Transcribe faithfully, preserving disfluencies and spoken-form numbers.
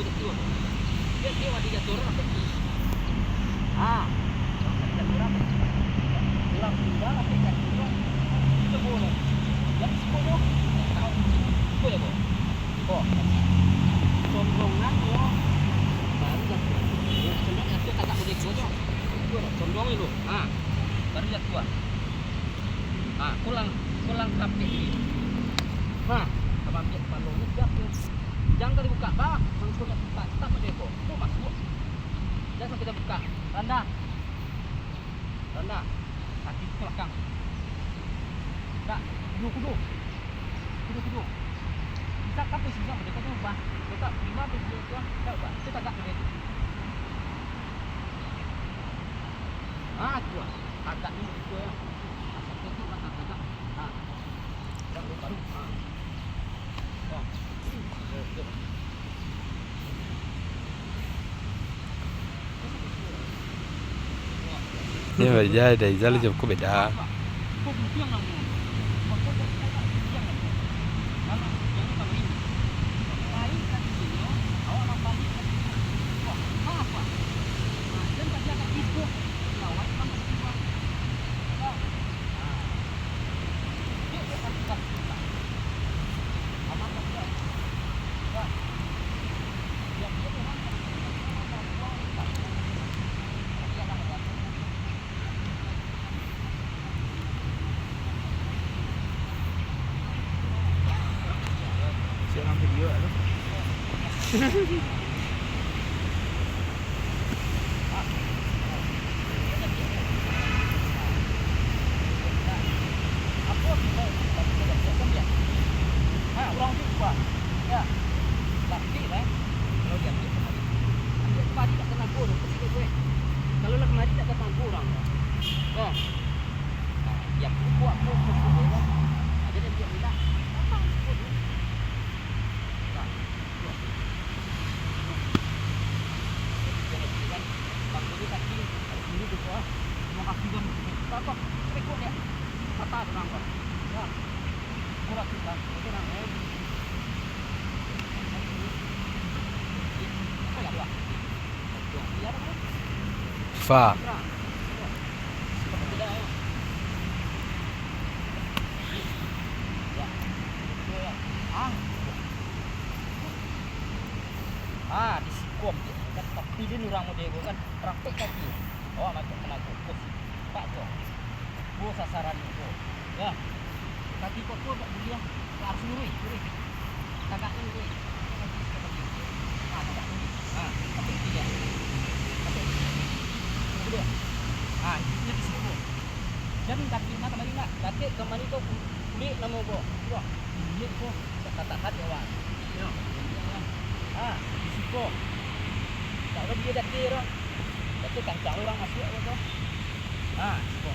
Dia, dia wadi jatuh orang, apa? Ah, wadi jatuh orang, apa? Orang tinggal, apa, jatuh orang. Itu boleh. Yang sepuluh, tahu. Itu ya, Bu. Oh, condongan, yo. Baru jatuh. Condong jatuh, tagak boleh dua, Jo. Itu ada condong dulu. Ah, baru jatuh. Ah, pulang, pulang kapek ni. Nah, kalau ambiak kepalonyo, siap tu. Jangan kau dibuka, bah. Mangkonyo, tak, tak, tak, tak, tu masuk. Jangan sampai terbuka. Randah. Randah. Kaki ke belakang. Tak, kudu, kudu. Kudu, kudu. Bisa kapek sini, mereka tu ubah. Kau tak terima tu, dia tu, tak ubah. Itu tagak dia tu. Ah, tu lah. Tagak ni, tu lah. Asal tu, tu, tak tagak. Ah. Ini beda, dari Zal jauh beda. Siap ngambil video lah tu. Ha, urang tu kuat. Ya. Tapi lah, kalau dia ambil kemari, ambil kemari tak kena gol, pasti dia gue. Kalau lah kemari tak kena gol urang tu. Ya. Ha, dia ambil kuat, kuat, kuat, kuat, kan. Ha, jadi dia ambil lah. Apa? Gol tu. Nah. Fa. Ah, di siko ambiak kan, tapi den urang model ko kan, rapek kaki. Awak macam kena kukus. Pak tu. Ko sasaran ko. Ya. Kaki ko tu tak buliah. Harus luruih, luruih. Tagak ni luruih. Ha, tagak ni. Ha, sampai sini ya. Sampai sini. Duduk. Ha, ini di siko. Jan kaki mah kamari nak. Kaki kamari ko kulik namo ko. Wah, kulik ko. Tatahan ya, Wan. Yo. Ha, di siko. Tak ada dia daki orang. Tapi kancang orang masuk ko. Ha, siko.